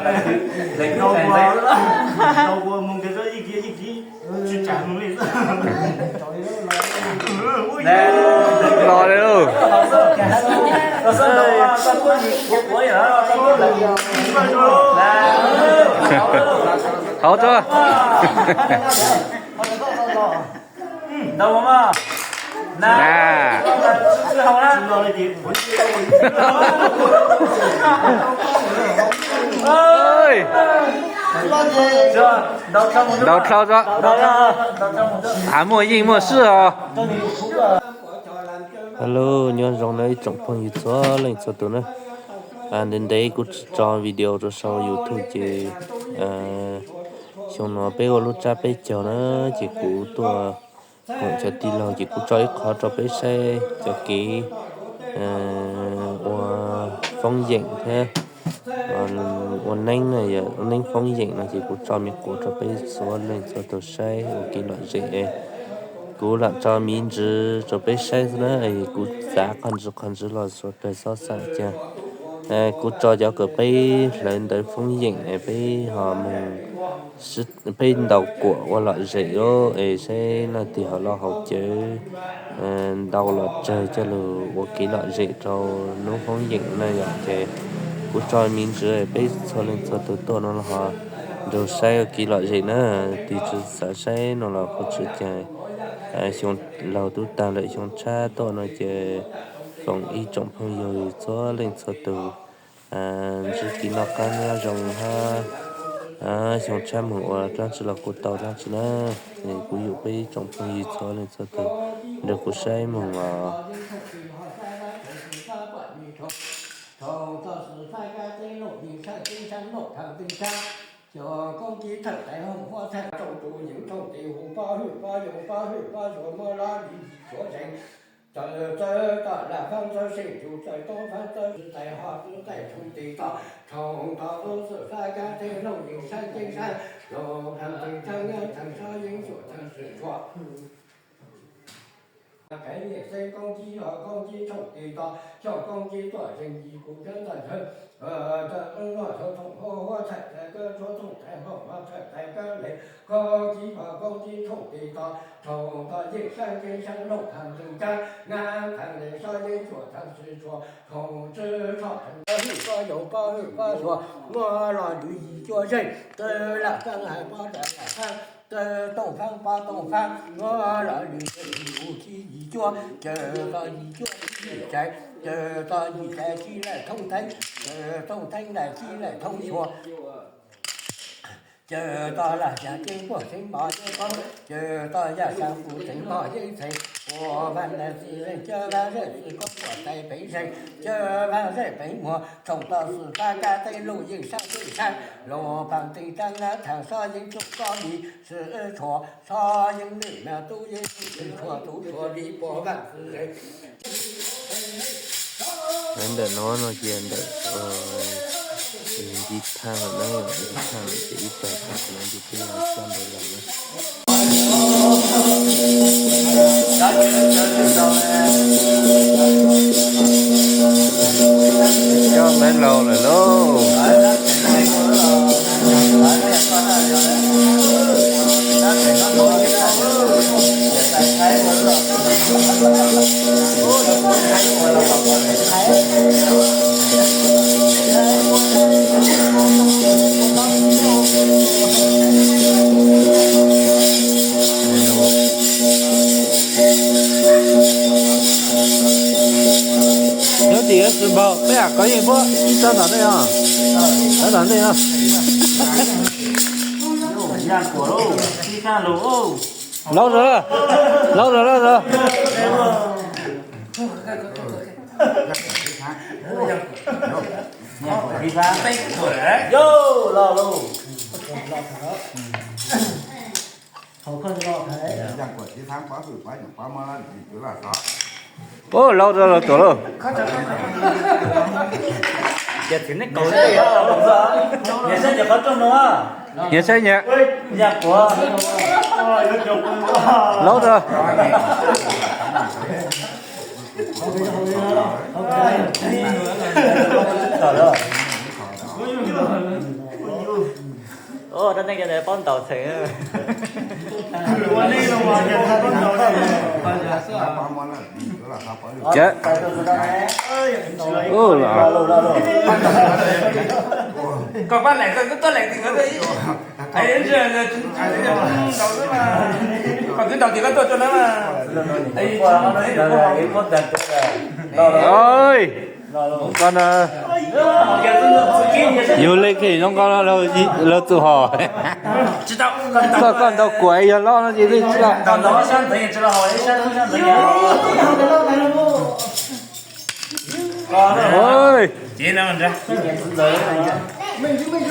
Los li lauj. Hauv tso. Na. Ntau dhau tso. Hav muaj yeej muaj swj os. Hello, nyob zoo na ib tsoom phooj ywg txhua leej txhua tus na. Ntev ntev kuv tsis tso video rau saum YouTube ces xyoo no peb ua lub tsab peb caug na, ces kuv tuaj koom cov tij laug ces kuv tso ib qho rau peb saib cov kev ua foob yeem thiab ua neeb na, yog ua neeb foob yeem no ces kuv tso me quav rau peb txhua leej txhua tus saib ua kev lom zem. Kuv lam tso me ntsis rau peb saib xwb na, kuv xav qhov ntsis qhov ntsis los suav dawg txhob xav cas. Kuv tso cov kom peb hlawv ntawv foob yeem es peb ho mus, peb ntaus kuam ua lom zem os, es saib leej twg ho loj haus cawv ntau los tsawg coj los ua kev lom zem rau hnub foob yeem na yom. Ces kuv tso me ntsis peb txhua leej txhua tus tuaj no los ho nrog saib ua kev lom zem na. Tus twg tsis xav saib no los kuv tsis cas. Xyoo laug twb tag lawm, xyoo tshab tuaj no ces foom ib tsoom phooj ywg txhua leej txhua tus ntsib kev noj qab nyob zoo hab xyoo tshab mus ua dlaab tsi los kuj tau dlaab tsi na. Kuv yuam peb ib tsoom phooj ywg txhua leej txhua tus nrog kuv saib moog os. Muaj los lwm yim cuaj zeej, tawg lam faaj hais pob tawg lam faaj, tawg tooj faab pob tooj faab, muaj los lwm yim cuaj, caws txog yim cuaj yim tsaiv, caws txog yim tsaiv tsib laim thoob theeb, caws thoob theeb laim tsib laim thoob xyuas. Caws txog lam xya ceeb puag txheeb mov yeeb koob, caws txog yam xya puv txheeb mov yeeb txheeb, puag vaaj ntawm txwm zeej, caws vaaj zeej txwm koob puag tais peev zeej, caws vaaj zeej peev muag, tshooj tog xwm faj kab teb luj yeej saab teb saab, luj paag tee taab naab thaaj sob yeeb tsuj sob li, swm tshuam sob yeeb lwm nab tub yeeb tub tshuam tub tshuam li puag vaaj txwm zeej. Ntawm no no ces ntawm nce thaaj lawm na, nce thaaj lawm ces ib tag thaaj no ces peb coj ntawd los na. Coj ntawd los lawm lauj. Nyob tim Xwm Npaug, peb am kov yeej puab ib tsob tom ntej no, tsob tom ntej no. Laub zog, laub zog, laub zog. Ub, laub zog los tuaj lauj. Nyias saib nyias. Laub zog. Rab neej cov ntawd paub ntaus txheem. Ces, koj pab lees koj twb tuaj lees ti nkawd tuaj ib, koj twb ntaus tias koj tuaj tso na. Koj no, yus li kheej zoo nkauj no, lawv txum hom. Koj, koj ntaus kuam yog loj no ces tsis tau.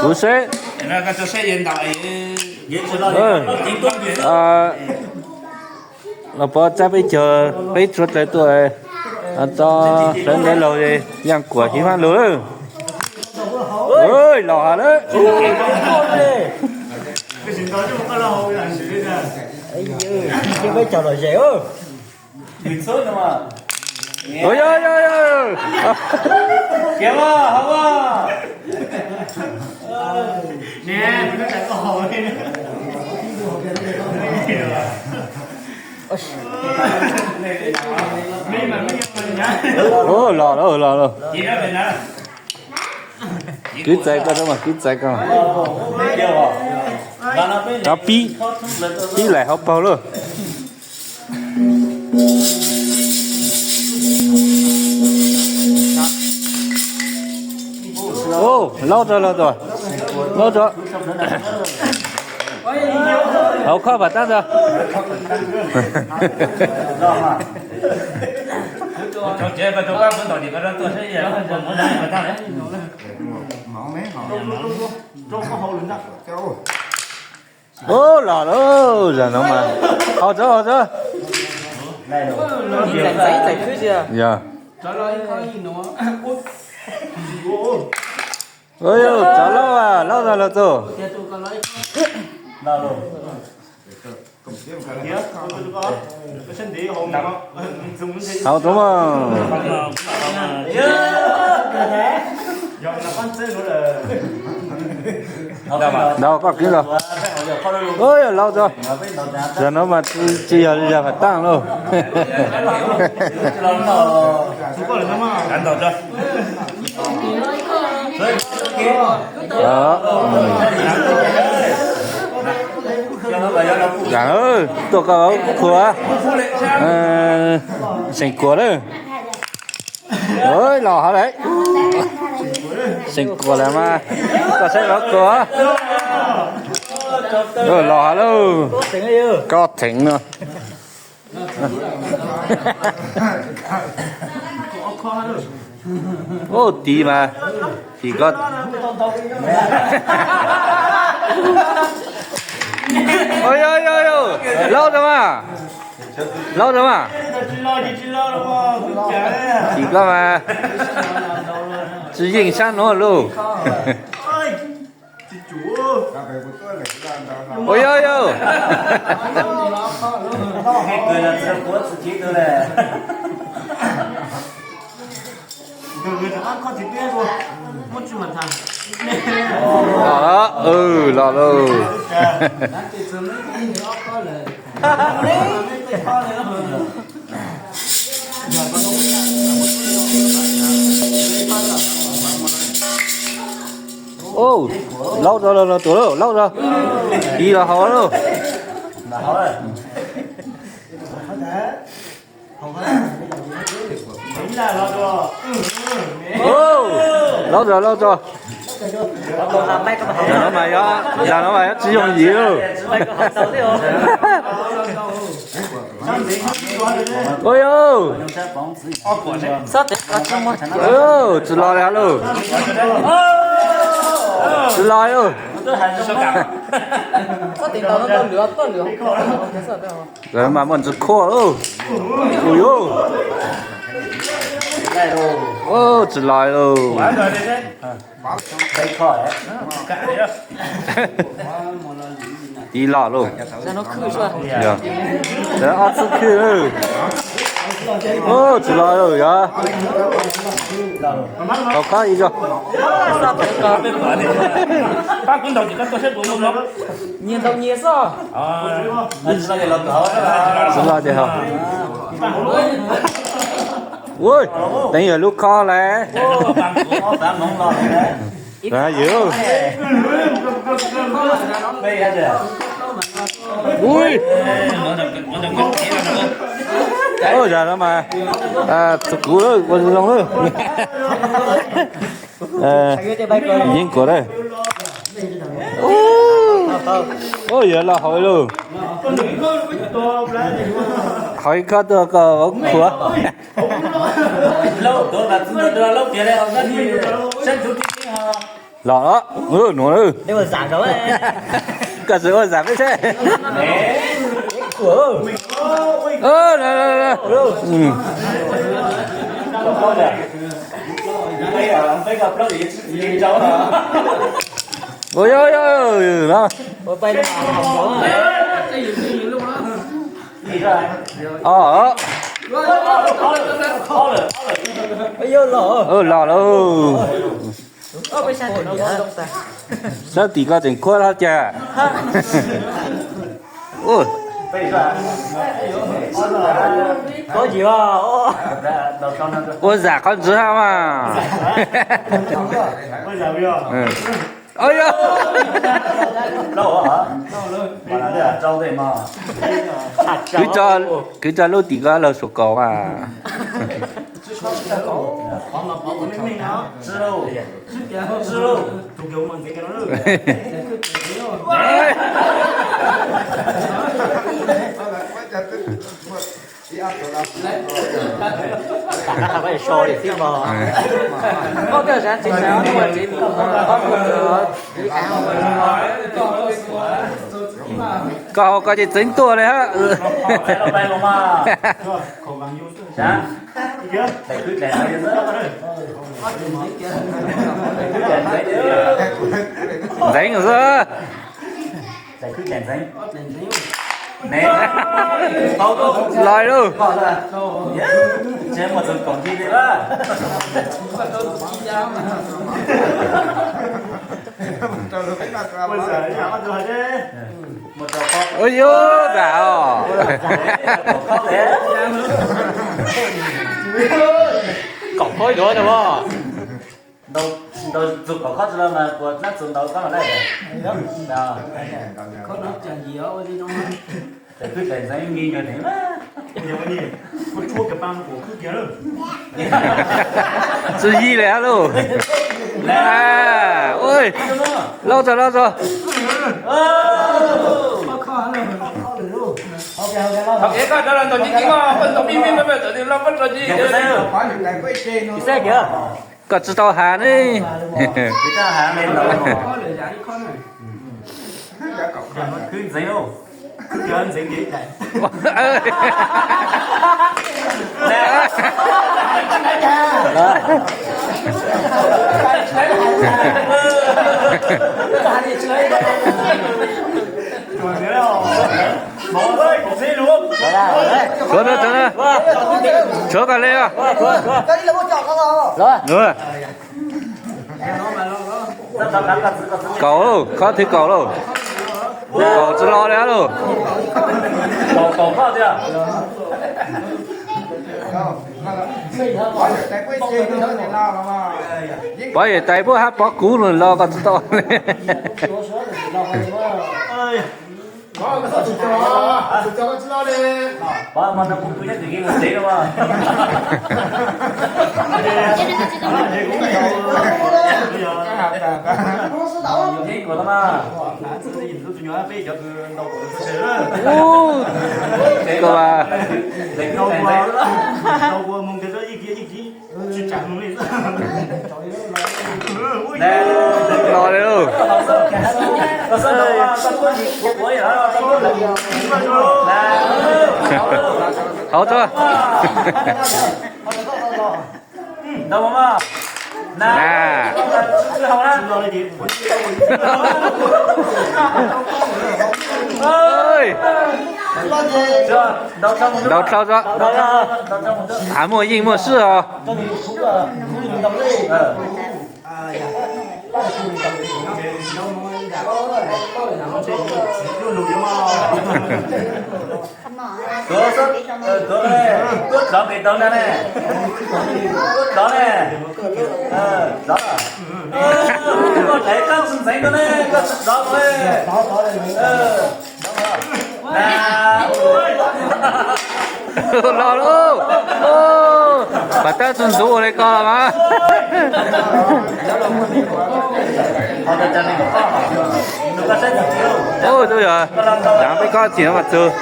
Kuv seb. Los pov tsab peb caug peb tsuav rawv tuaj, tso sawv ntev laug yaaj kuam hiv hmab lug lawm. Los has lawm. Peb caug lom zem. Yog, yog, yog. Ua, los, los, los, los. Kwv txais koj, kwv txais koj. Cov pib, pib laim hauv paug lauj. Ua, laub rau, laub rau, laub rau. Hauv khob pam tab ntag. Ua, los lauj, zag no mas. Haus tso, haus tso. Yog. Ua, tsov laub, laub tso, laub tso. Haus tso mas. Ntaus koj kwv ntaus. Ua, laub tso. Zag no mas tsis yog zag pam taaj lauj. Zag, tuaj koj khuav. Seem kuam lawm. Los hov lawm. Seem kuam lawm mas. Koj saib los kuam. Los hov lauj. Koj theem no. Ua, tiv mas. Tim koj. Yog, yog, yog, laub tso mas. Laub tso mas. Tim koj mas. Tsis yeej sab nuav lauj. Ua, yog, yog. Los lauj. Ua, laub tso, los tuaj lauj, laub tso. Tiv los haus lauj. Ua, laub tso, laub tso. Zag no mas yog, zag no mas yog tsis yooj yim lauj. Ua, yog. Tsis los li lauj. Tsis los lauj. Mas muaj ntsis khuaj lauj. Ua, yog. Tsis los lauj. Tiv los lauj. Yog, ob txub khwj lauj. Ub, tsis los lawm yog. Tau khob ib zaug. Tsis los ces ho. Ui, teev yog lub khob lawm. Ui, ua zag no mas txog kuv lawm, ua zoo lawm. Yeeb kuv lawm. Ub, yuav los hauv lawm. Hauv ib khob tuaj kom khuav. Los, nuav, koj tsis ua zam peb seb. Ua, yog, yog, no. Los lauj. Sab tim koj tseem khuab hab cas. Ua zam qhov ntxiv hab mas. Kwv tso lub tim koj lawm suav kaus mas. Koj haus koj ces txeev tuaj li hab. Ntxeev xwb. Los lauj. Ua yog zam os. Kaum khob ib duav no. Ntau, ntau txug kaum khob tsi los mas puas nab txug ntau khob los lawm. Tsi yig li hab lauj. Lauj tso, lauj tso. Koj tsi tau has ne. Tshuav, tshuav, tshuav koj li os. Kaum lauj, khob thib kaum lauj. Kaum tsi los li hab lauj. Pov yawm tais puab hab pov kuv los koj tsi tau li. Ub, koj mas. Los li lauj. Hauv tso. Na. Ntaus dhau tso. Hav muaj yeej muaj swj os. Tuav, tuav, tuav nqis tau na ne. Tuav tod ne. Tod. Koj dlaim koj tsis ntxeev tau ne, koj tsis tod tau ne. Los lauj. Pas tab tsis ntxuav ua li ko mas. Ub, twb yog, yog peb koj txiv no mas txug.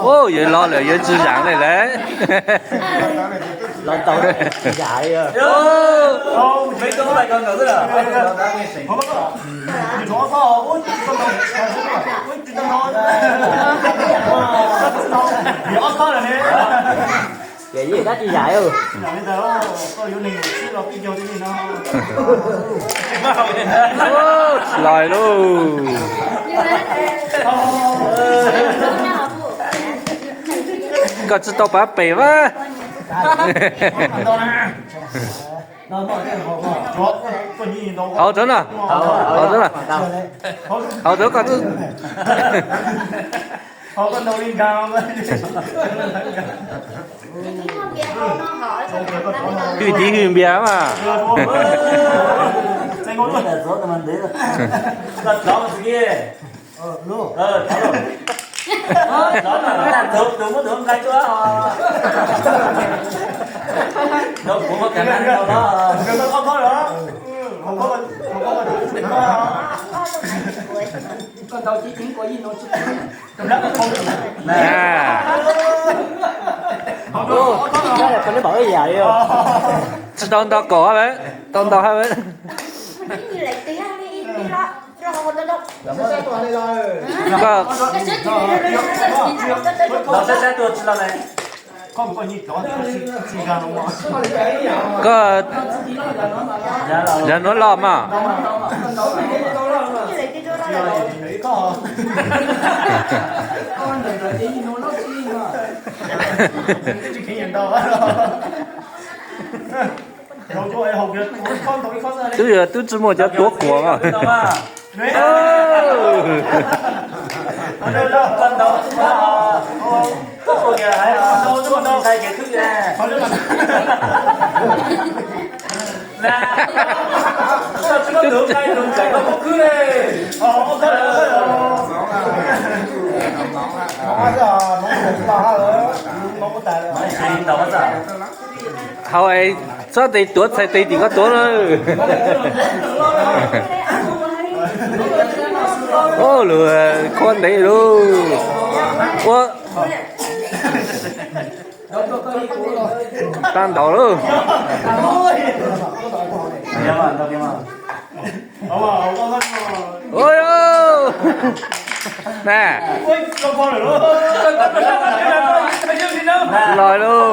Ub, yuav los lawm yuav tsis zaam li lawm. Ces yeej dab tsi yaim. Tsis los lauj. Koj tsis tau pav pem mas. Hauv rau no, hauv rau no, hauv rau koj. Hwj tiv hwj npias mas. Tsis tau nto kaum hab, tau nto hab. Koj, koj zam nuav loj mas. Twb yog twb tsis muaj cov tuav quas mas. Hauv es txhob tes tuav txhais tes tim koj tuav na. Ub, lug khuab ntev lug. Ua, tag ntaus lawm. Ua, na, los lauj.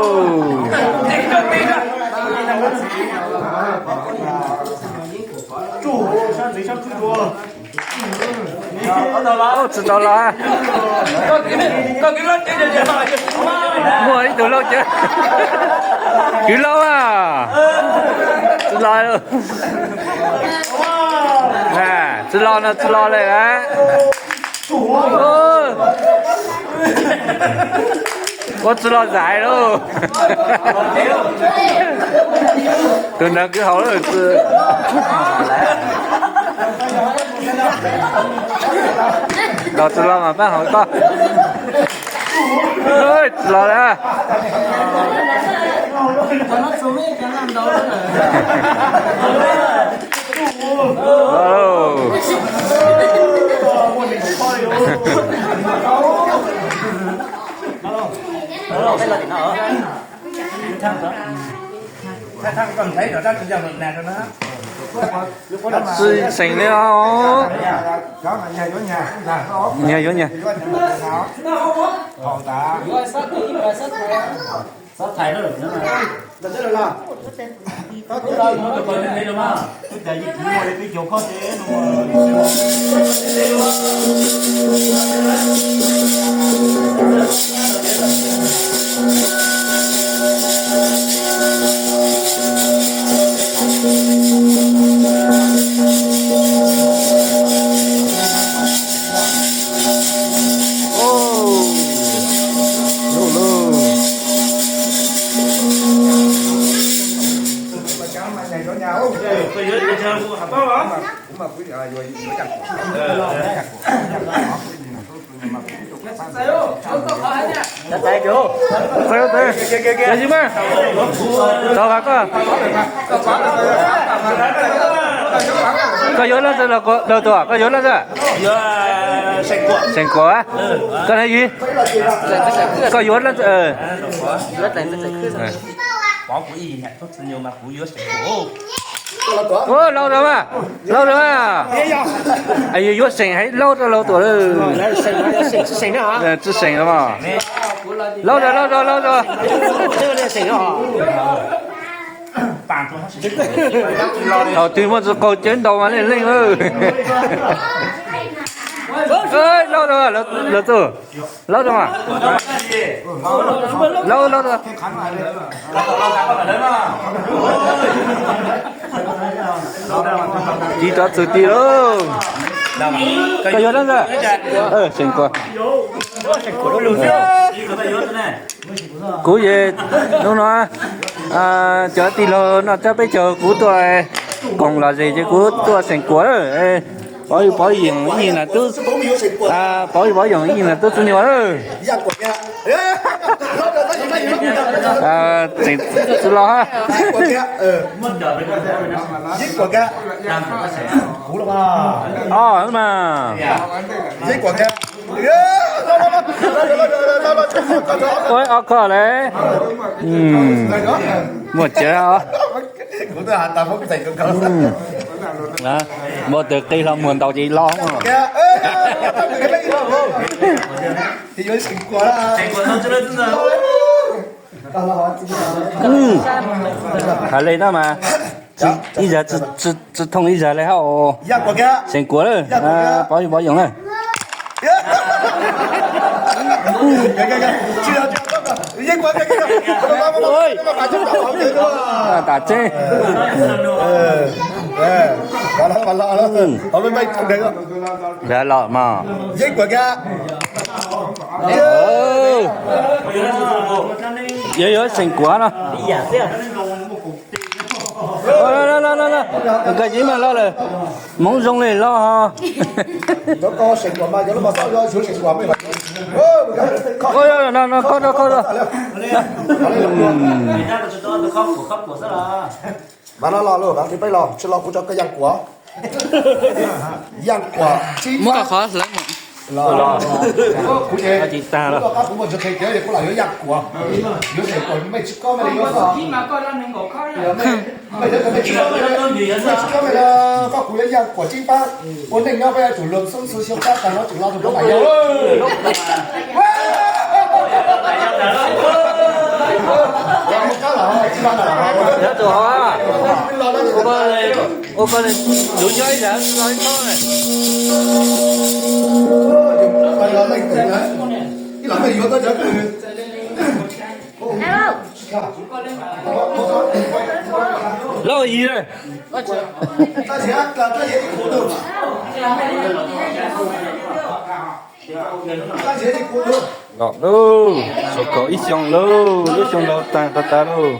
Tsis tau los. Muaj ib tug lauj cawv. Kwv lauj a. Tsis los. Tsis los no tsis los li a. Ua tsis los zais lauj. Tus ntawd kwv hauv lawm. Los tsis los mas pab hauv koj. Tsis los li. Tsis xeem li os. Nyag yuav nyag. Koj yuav leej twg los daws tuaj, koj yuav leej twg? Xeem Kuam. Koj na Yig, koj yuav leej twg? Ua, Lauj rau mas, Lauj rau mas. Yuav xeem hais Lauj rau Lauj tuaj lawm. Tsis xeem los mas. Lauj rau, Lauj rau, Lauj rau. Thaum twg muaj tsis qaug cawv ntaus mas leej leej lawm. Lauj rau, Lauj txuj, Lauj rau mas. Lauj, Lauj rau. Tiv rov txug tiv lauj. Koj yuav leej twg? Xeem Kuam. Kuv ces hnub no cov tij laug noj tsab peb caug, kuv tuaj koom los zes ces kuv tuaj Xeem Kuam. Pov Pov Yoom ib yig nas tub, Pov Pov Yoom ib yig nas tub txub nyuas lawm. Tseem tsis los hab. Os mas. Ua ob koj le. Muaj tsev os. Muaj tawg qe hlo muag ntaus ces los. Hais li no mas ib zag tsis thooj ib zag li hab. Xeem Kuam lawm, Pov Pov Yoom na. Tam tseeb. Los mas. Yog yuav Xeem Kuam no. Koj yeej mag los lawm. Hmoov zoo li los ho. No, no, koj, koj. Mas no los lawm, peb los tsis los kuv rau koj Yaj Kuam. Yaj Kuam tsis muab qhov hlawv mus. Kuv ces kuv ua qab kuv muaj ntsis qhia tias kuv los yuav Yaj Kuam, yuav Xeem Kuam mej tsis kob mej li yuav. Koj kuv yuav Yaj Kuam tseeb pab, ua neej nyob peb yuav tsum luag xoob xwm xyoo kab tag no tseem los rau Pov Yaj. Ua koj lus nyob ib zag los ib txhob na. Lauj Yig. Los lauj, sawv kaum ib xyoo lauj, lub xyoo laug tag tag tag lauj.